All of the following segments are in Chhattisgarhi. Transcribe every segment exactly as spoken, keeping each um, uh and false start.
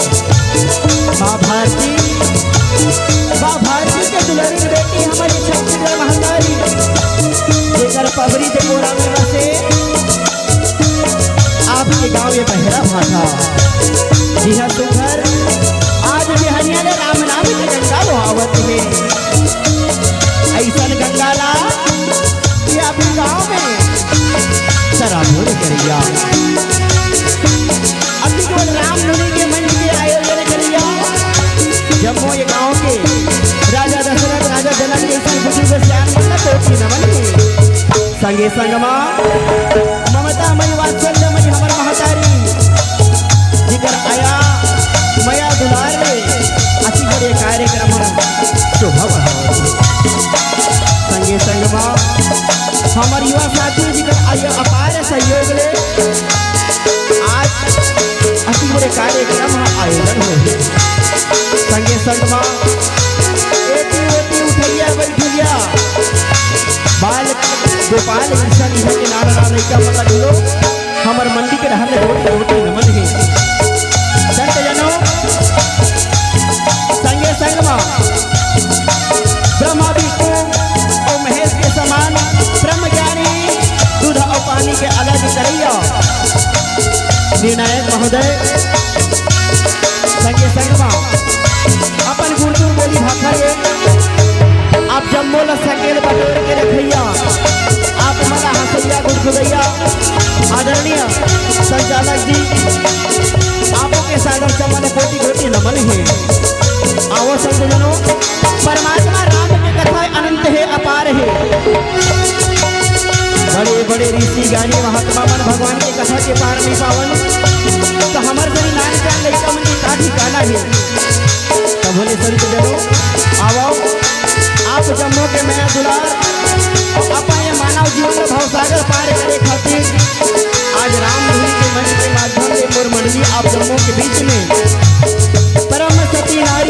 माँ भारती, माँ भारती के दुलारी बेटी हमारी छत्तीसगढ़ महतारी, जेकर पबरी के कोरा में बसे आपके गाँव ये बहरा भाठा। जी हाँ सुंदर, आज बिहनिया ले राम नाम के गंगा बोहावत हे। अइसन गंगा ला कि आपके गाँव में सराबोर करिया। अभी केवल राम नवमी के मंच के आयोजन करिया, जम्मो ये गांव के राजा दशरथ, राजा जनक जइसे बुजुर्ग सियान मन ला कोटि नमन हे। संगे संग मा ममता मई वात्सल्य मई हमर महतारी, जेकर आया मया दुलार ले अति बड़े कार्यक्रम शोभा बढ़ावत हे। संगे संग मा हमर युवा साथी जेकर आया अपार सहयोग ले आज अति बड़े कार्यक्रम ह आयोजन होही। संगे संग मा एती ओती उठइया बइठइया बाल गोपाल अइसन इहाँ के नाना नाना लइका मन ला घलो हमर मंडी के डहर ले कोटि कोटि नमन हे। संत जनों, संगे संग मा ब्रह्मा विष्णु अउ महेश के समान ब्रह्म ज्ञानी, दूध अउ पानी के अलग करइया निर्णायक महोदय, संगे संग मा अपन गुरतुर बोली भाखा ले आप जम्मो ला संकेल बटोर के रखइया, आप मन ला हंसइया गुदगुदइया आदरणीय संचालक जी, आपो के सादर चमन कोटि कोटि नमन हे। आवो संत जनों, परमात्मा राम के कथा अनंत हे, अपार हे। बड़े बड़े ऋषि ज्ञानी महात्मा मन भगवान के कथा के पार नइ पावन, त हमर जइसन नानकन लइका मन के का ठिकाना हे। त भोले संत जनों, आवव, आप जम्मो के मया दुलार अउ अपन ये मानव जीवन के भवसागर पार करे खातिर आज राम धुनी के मंच के माध्यम ले मोर मंडली आप जम्मो के बीच में परम सती नारी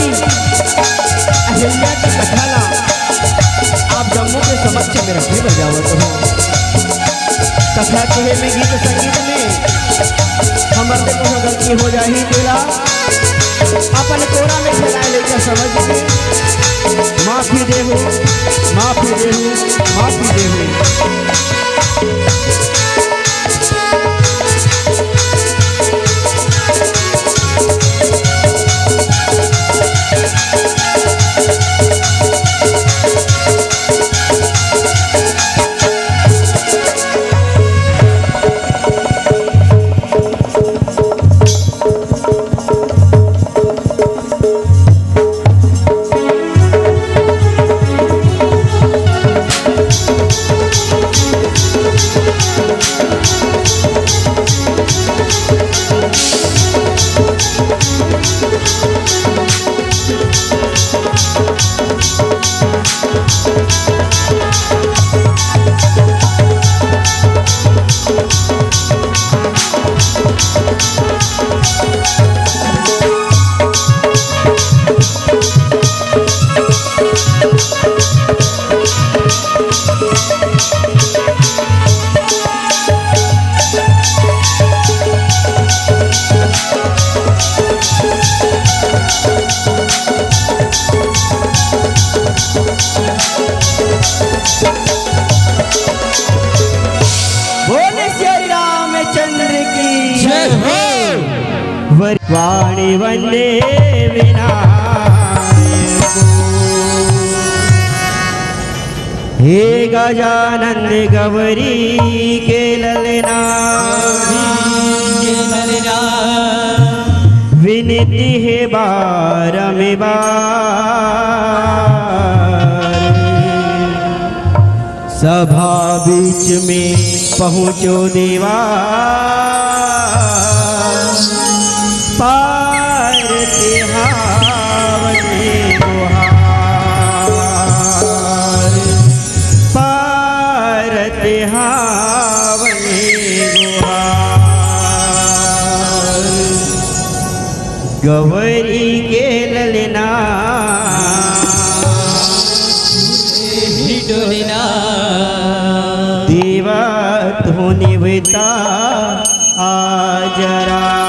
में गीत संगीत में हमर से कोनो गलती हो जाही, तेला अपन कोरा में खेलाए लइका समझ के माफी देहू, माफी देहू, माफी देहू। बोले श्री रामचंद्र की जय हो। वर-, वाणी वंदे विनायक। हे गजानंद गौरी के ललना, विनती हे बारंबार। सभा बीच में पहुँचो देवा, पारत हावने गुहार, पारत हावने गुहार। गौरी के ललना, ही डोलना। देवा तो निवता आज राम।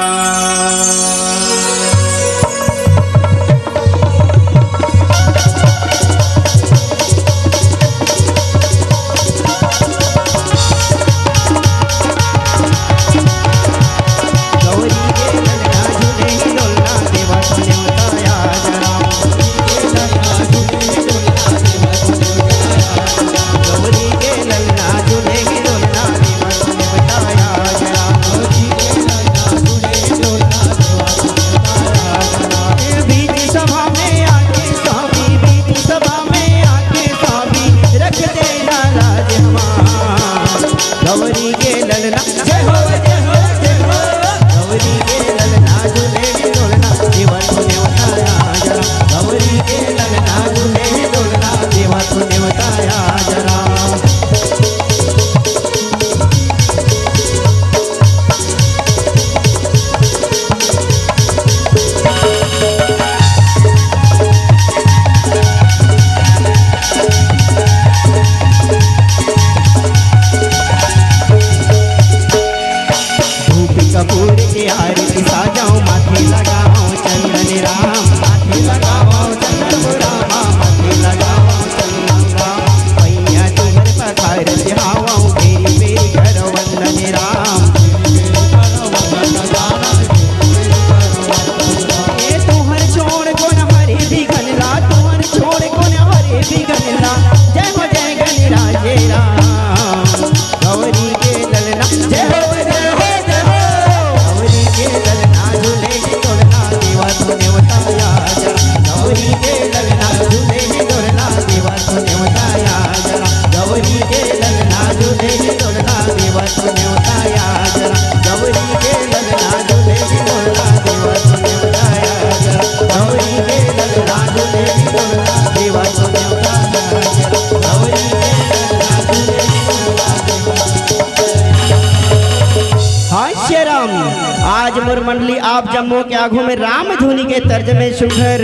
मंडली, आप जम्मो के आगू में राम धुनी के तर्ज में सुघर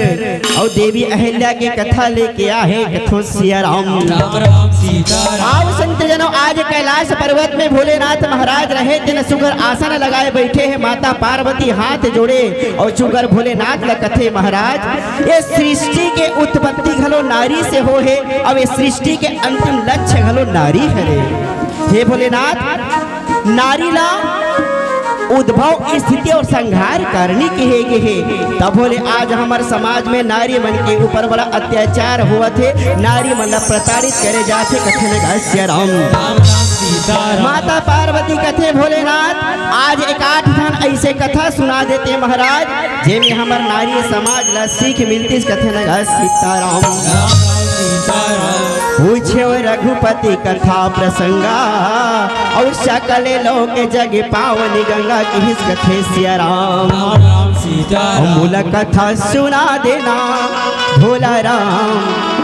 अउ देवी अहिल्या के कथा लेके आहे कथो सिया राम। राम राम सीता राम। आओ संत जनों, आज कैलाश पर्वत में भोलेनाथ महाराज रहे, तेन सुघर आसन लगाए बैठे हे। माता पार्वती हाथ जोड़े अउ सुघर भोलेनाथ ल कथे, महाराज, ये सृष्टि के उत्पत्ति घलो नारी से हो हे, अउ ये सृष्टि के अंतिम लक्ष्य घलो नारी हरे। हे भोलेनाथ, नारी ला उद्भव, स्थिति अउ संहार करनी कहे गे हे। तभो ले आज हमर समाज में नारी मन के ऊपर बड़ा अत्याचार होवत हे, नारी मन ला प्रताड़ित करे जाथे, कथे न गा सिया राम। राम राम सीता राम। माता पार्वती कथे, भोलेनाथ, आज एकाठ ठन ऐसे कथा सुना देते महाराज, जेमे हमर नारी समाज ला सीख मिलतिस, कथे न गा सीताराम। राम राम सीताराम। पूछे रघुपति कथा प्रसंगा, अउ सकल लोक जग पावनी गंगा, किहिस कथे सिया राम। राम राम सीताराम। अउ मोला कथा सुना देना भोला राम,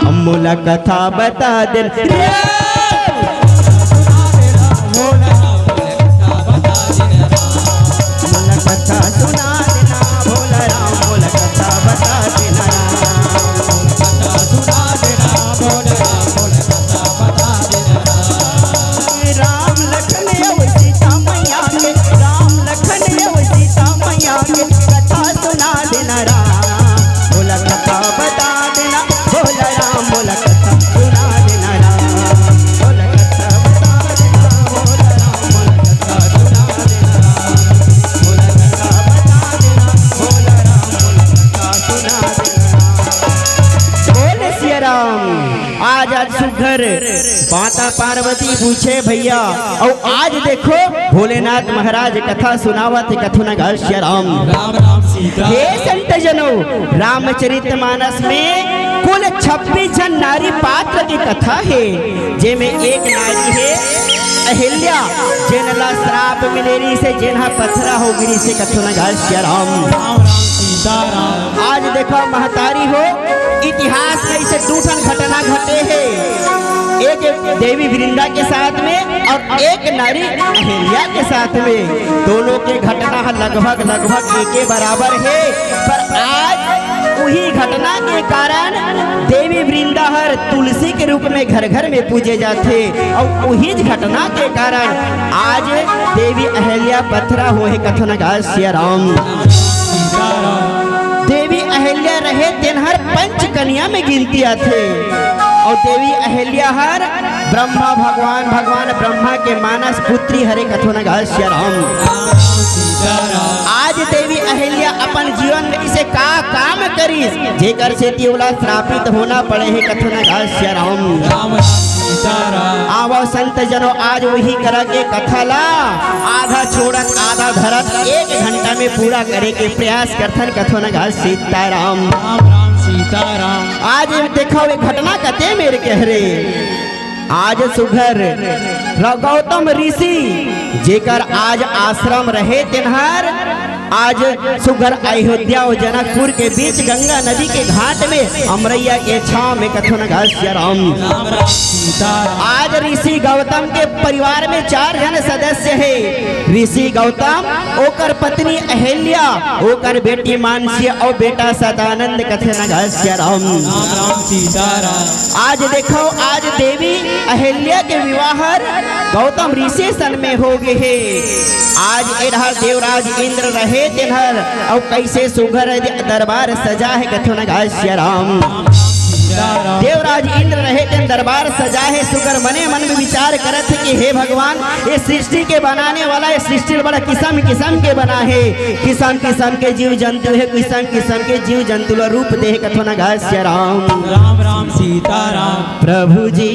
अउ मोला कथा बता देना रे। मोला कथा सुना देना भोला राम, मोला कथा बता देना राम। राम लखन अउ सीता मैया के, राम लखन अउ सीता मैया के कथा सुना देना राम, मोला कथा बता देना भोला राम, मोला कथा सुना देना राम, मोला कथा बता देना भोला राम, मोला कथा सुना देना राम, मोला कथा बता देना भोला राम, मोला कथा सुना देना राम। बोल सिया राम। आज, आज सुघर माता पार्वती पूछे भैया, अउ आज देखो भोलेनाथ महाराज कथा सुनावत हे, कथो न गा सिया राम। राम राम सीता। हे संत जनों, रामचरित मानस में कुल छब्बीस झन नारी पात्र के कथा हे, जेमे एक नारी हे अहिल्या, जेन ला श्राप मिले रिहिसे, जेन हा पथरा हो गे रिहिसे, कथो न गा सिया राम। राम राम सीता राम। आज देखो महतारी हो, इतिहास में इसे दू ठन घटना घटे हे, एक देवी वृंदा के साथ में अउ एक नारी अहिल्या के साथ में। दोनों के घटना ह लगभग, लगभग एके बराबर हे, पर आज उही घटना के कारण देवी वृंदा हर तुलसी के रूप में घर घर में पूजे जाथे, अउ उहीच घटना के कारण आज देवी अहिल्या पथरा होहे, कथो न गा सिया राम। देवी अहिल्या रहे तेनहर पंच कन्या में गिनती आथे, अउ देवी अहिल्या हर ब्रह्मा भगवान, भगवान ब्रह्मा के मानस पुत्री हरे, कथो न गा सिया राम। आज देवी अहिल्या अपन जीवन में इसे का काम करिस, जेकर सेती ओला श्रापित होना पड़े हे, कथो न गा सिया राम। राम राम सीता राम। आवो संत जनों, आज उही करा के कथा ला आधा छोड़त आधा धरत एक घंटा में पूरा करे के प्रयास करथन, कथो न गा सीता राम। राम राम सीता राम। आज देखो ये घटना कते मेर के हरे। आज सुघर र-, गौतम ऋषि जेकर आज आश्रम रहे तेनहर, आज सुघर अयोध्या अउ जनकपुर के बीच गंगा नदी के घाट में अमरैया के छांव में कथो न गा सिया राम। राम राम सीता राम। आज ऋषि गौतम के परिवार में चार झन सदस्य हे। ऋषि गौतम, ओकर पत्नी अहिल्या, ओकर बेटी मानसी अउ बेटा सदानंद, कथे न गा सिया राम। राम राम सीता राम। आज देखो, आज देवी अहिल्या के विवाह गौतम ऋषि सन में हो गे हे। आज एढ़ा देवराज इंद्र रहे तेनहर, अउ कैसे सुघर दरबार सजा हे, कथो न गा सिया राम। देवराज इंद्र रहे तेन दरबार सजा हे, सुघर मने मन में विचार करत हे कि हे भगवान, ये सृष्टि के बनाने वाला, ये सृष्टि ल बड़ा किसम किसम के बना हे, किसम किसम के जीव जंतु हे, किसम किसम के जीव जंतु ल रूप दे हे, कथो न गा सिया राम। राम राम सीता राम। प्रभु जी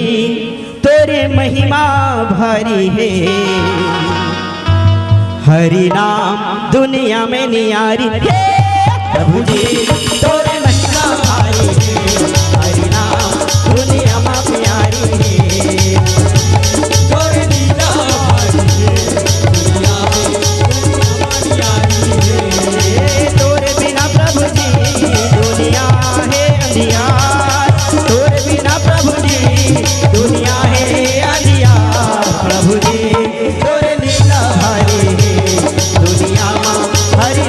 तोरे महिमा भारी हे, हरि नाम दुनिया में नियारी हे। प्रभु जी तोरे महिमा भारी हे, हरि नाम दुनिया में प्यारी हे। तोरे बिना भारी हे, दुनिया में, दुनिया में प्यारी हे। तोरे बिना प्रभु जी दुनिया हे अंधियार, तोरे बिना प्रभु जी दुनिया हे अंधियार। प्रभु जी तोरे लीला भारी हे, दुनिया मा हरि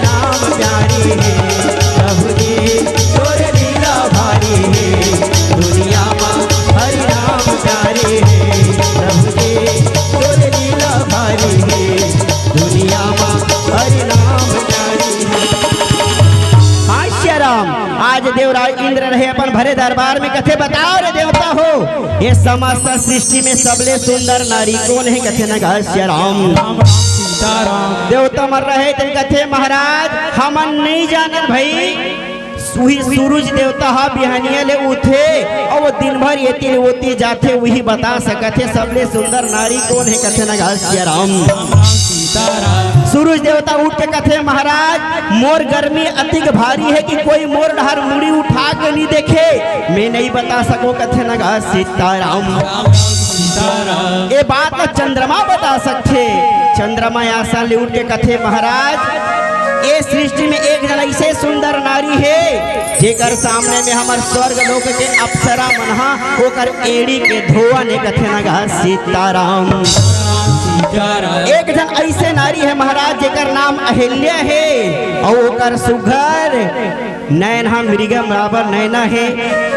रहे अपन भरे दरबार में, कथे, "बताओ रे देवता हो, ये समस्त सृष्टि में सबले सुंदर नारी कोन हे?" कथे न गा सिया राम। राम राम सीताराम। देवता मन रहे तेन कथे, "महाराज, हमन नइ जानन भई, उही सूरज देवता ह बिहनिया ले उठथे अउ वो दिन भर एती ले ओती जाथे, उही बता सकत हे सबले सुंदर नारी कोन हे?" कथे न गा सिया राम। राम राम सीताराम। सूरज देवता उठ के कथे, "महाराज, मोर गर्मी अतिक भारी हे कि कोई मोर डहर मुड़ी उठा के नइ देखे, मैं नइ बता सकों।" कथे न गा सीताराम। राम राम सीताराम। ये बात ला चंद्रमा बता सकथे। चंद्रमा आसन ले उठ के कथे, "महाराज, ये सृष्टि में एक झन अइसे सुंदर नारी हे, जेकर सामने में हमर स्वर्ग लोक के अप्सरा मन ह ओकर एड़ी के धोवन हे।" कथे न गा सीताराम। सीताराम। एक झन अइसे नारी हे महाराज, जेकर नाम अहिल्या हे, अउ ओकर सुघर नैन ह मृग बराबर नैना हे,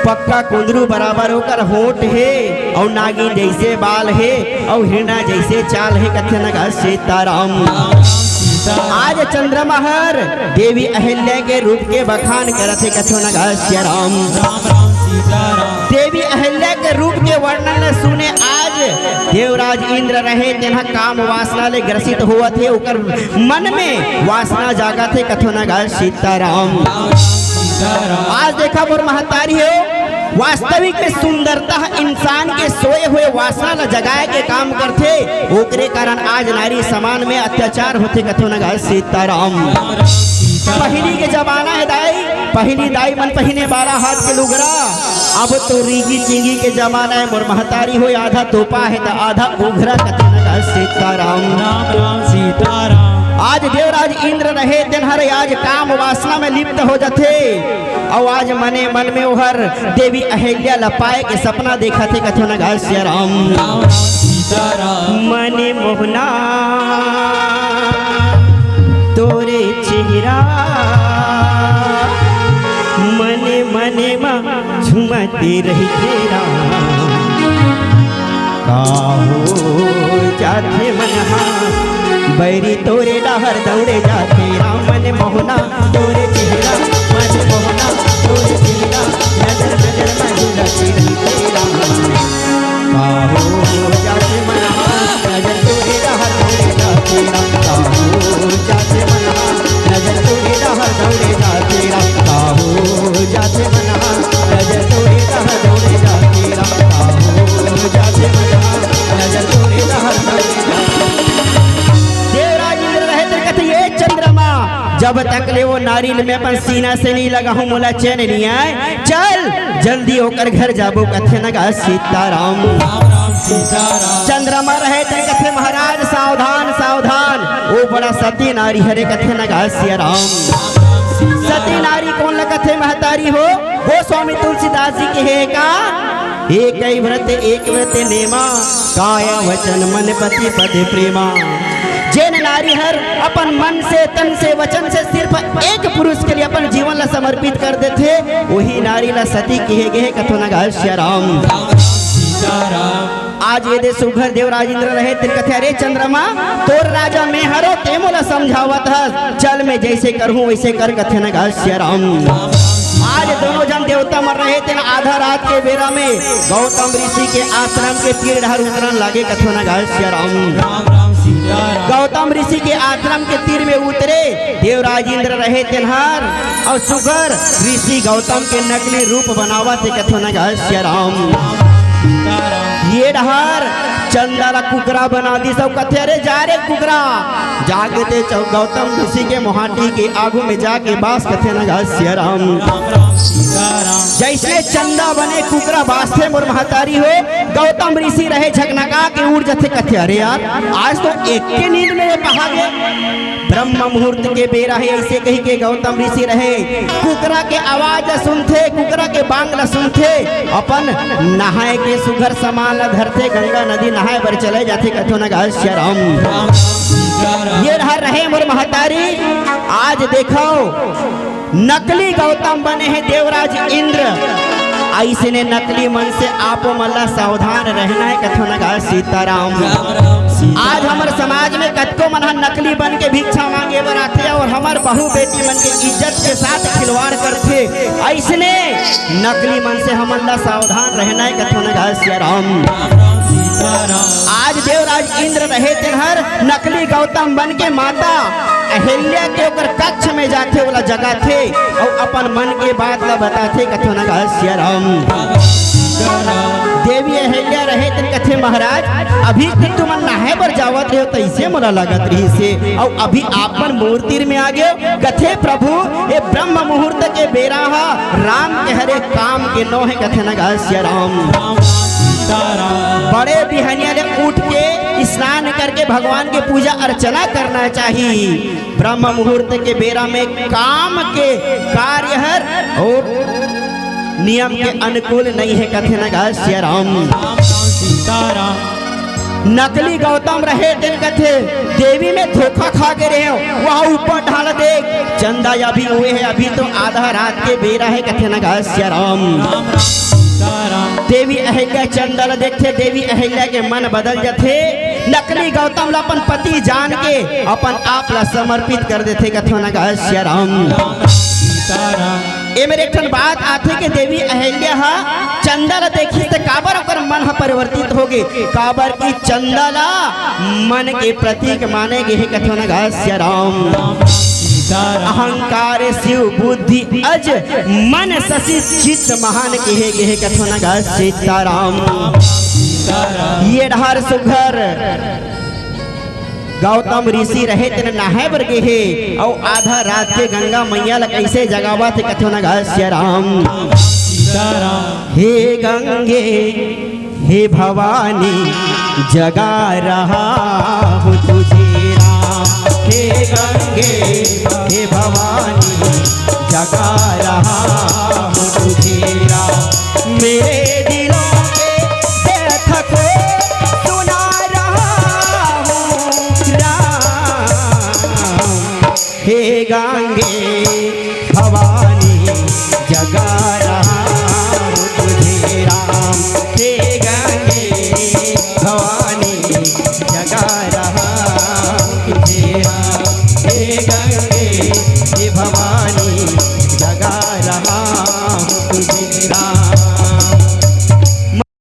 पक्का कुंदरू बराबर ओकर होंठ हे, अउ नागिन जइसे बाल हे, अउ हिरना जइसे चाल हे। कथे न गा सीताराम। आज चंद्रमा हर देवी अहिल्या के रूप के बखान करत हे। कथे न गा सिया राम। राम राम सीताराम। देवी अहिल्या के रूप के वर्णन ल सुने आज देवराज इंद्र रहे, तेन ह काम वासना ले ग्रसित होवत हे, ओकर मन में वासना जागत हे। कथे न गा सीताराम। आज देखा मोर महतारी हो, वास्तविक में सुंदरता ह इंसान के सोए हुए वासना ला जगाए के काम करथे, ओकरे कारण आज नारी समाज में अत्याचार होथे। कथे न गा सीताराम। पहिली के जमाना हे दाई, पहिली दाई मन पहिने बारह हाथ के लुगरा, अब तो रीगी चींगी के जमाना हे मोर महतारी हो, आधा तोपा हे त आधा उघरा। कथे न गा सीताराम। राम राम सीताराम। आज देवराज इंद्र रहे तेन हर आज काम वासना में लिप्त हो जाथे, अउ आज मने मन में ओहर देवी अहिल्या ल पाए के सपना देखत हे। कथे न गा सिया राम। राम राम सीताराम। मने मोहना तोरे चेहरा, मने मने मा झूमते रहिथे राम। का हो जाथे मन हा, बैरी तोरे डहर दौड़े जाथे राम। मने मोहना तोरे चेहरा, मने मोहना तोरे चेहरा, नजर नजर मा झूलत रहिथे राम। का हो जाथे मन हा, नजर तोरे डहर दौड़े जाथे राम। का हो जाथे मन हा, नजर तोरे डहर दौड़े जाथे राम। का हो जाथे मन हा, नजर तोरे डहर दौड़े जाथे राम। का हो जाथे मन हा, नजर तोरे डहर दौड़े जाथे। देवराज इंद्र रहे तेन कथे, "ये चंद्रमा, जब तक ले वो नारी ल मैं अपन सीना से नइ लगाहूं, मोला चैन नइ आय। चल, जल्दी ओकर घर जाबो।" कथे न गा सीताराम। राम राम सीताराम। चंद्रमा रहे तेन कथे, "महाराज सावधान, सावधान, वो बड़ा सती नारी हरे।" कथे न गा सिया राम। सती नारी कोन ल कथे महतारी हो? वो स्वामी तुलसीदास जी के हे का, "एकई व्रत एक व्रत नेमा, काया वचन मन पति पद प्रेमा।" जेन नारी हर अपन मन से, तन से, वचन से सिर्फ एक पुरुष के लिए अपन जीवन ला समर्पित कर देथे, वही नारी ला सती कहे गे हे। कथे न गा सिया राम। आज ये दे सुघर देवराज इंद्र रहे, तेन कथे, "अरे चंद्रमा, तोर राजा मैं हरो, ते मोला समझावत हस, चल मैं जैसे करहूं वैसे कर।" कथे न गा सिया राम। आज दोनों जन देवता मन रहे, तेन आधा रात के बेरा में गौतम ऋषि के आश्रम के तीर डहर उतरन लागे। कथे न गा सिया राम। गौतम ऋषि के आश्रम के तीर में उतरे, देवराज इंद्र रहे तेन हर, अउ सुघर ऋषि गौतम के नकली रूप बनावत हे। कथे न गा सिया राम। ये डहर चंदा ला कुकरा बना दिस अउ कथे, "अरे जा रे कुकरा, जाके ते चौ-, गौतम ऋषि के मोहाटी के आगू में जाके बास।" कथे न गा सिया राम। जैसे चंदा बने कुकरा बासथे मोर महतारी हो, गौतम ऋषि रहे झकनका के उड़ जथे। कथे, "अरे यार, आज तो एक के नींद में ये पहा गया।" ब्रह्म मुहूर्त के बेरा हे, ऐसे कही के गौतम ऋषि रहे, कुकरा के आवाज सुनथे, कुकरा के बांग ला सुनथे, अपन नहाए के सुघर सामान ला धरथे, गंगा नदी नहाए बर चले जाथे। कथे न गा सिया राम। ये डहर रहे मोर महतारी, आज देखो नकली गौतम बने हे देवराज इंद्र। अइसने नकली मन से आपो मन ला सावधान रहना हे, कथो न गा सीताराम। आज हमर समाज में कतको मन ह नकली बन के भिक्षा मांगे बर आथे अउ हमर बहू बेटी मन के इज्जत के साथ खिलवाड़ करथे। अइसने नकली मन से हमन ला सावधान रहना हे, कथो न गा सिया राम। आज देवराज इंद्र रहे, तेन हर नकली गौतम बन के माता अहिल्या के ओकर कक्ष में जाथे, ओला जगाथे अउ अपन मन के बात ला बताथे, कथो न गा सिया राम। देवी अहिल्या रहे, तेन कथे, महाराज, अभी तो तुमन नहाए बर जावत रहे हो, तइसे मोला लगत रहिस हे, अउ अभी आप मन मोर तीर में आ गए हो। कथे, प्रभु, ये ब्रह्म मुहूर्त के बेरा ह राम के हरे काम के नो हे, कथे न गा सिया राम। बड़े बिहनिया ले उठ के स्नान करके भगवान के पूजा अर्चना करना चाही। ब्रह्म मुहूर्त के बेरा में काम के कार्य हर अउ नियम के अनुकूल नहीं हे, कथे न गा सिया राम। नकली गौतम रहे, तेन कथे, देवी में धोखा खा के रहे हो, वहाँ ऊपर ढाल दे, चंदा अभी हुए हे, अभी तो आधा रात के बेरा हे, कथे न गा सिया राम। देवी अहिल्या चंदा ला देखथे, देवी अहिल्या के मन बदल जथे, नकली गौतम ला अपन पति जान के अपन आप ला समर्पित कर देथे, कथो न गा सिया राम। ए मेर एक ठन बात आथे कि देवी अहिल्या ह चंदा ला देखिस त काबर ओकर मन ह परिवर्तित हो गे, काबर कि चंदा ला मन के प्रतीक माने गे हे, कथो न गा सिया राम। अहंकार शिव बुद्धि अज मन शशि चित्त महान कहे गे हे, कथो न गा सीताराम। ये डहर सुघर गौतम ऋषि रहे, तेन नहाए बर गे हे, अउ आधा रात के गंगा मैया ला कइसे जगावत हे, कथो न गा सिया राम। हे गंगे, हे भवानी, जगा रहा हूँ तुझे राम। हे गंगे, हे भवानी, जगा रहा हूँ तुझे राम। मेरे दिलों के व्यथा को सुना रहा हूँ राम। हे गंगे भवानी, जगा रहा हूँ तुझे राम। हे गंगे भवानी, जगा रहा हूँ तुझे राम। हे गंगे, हे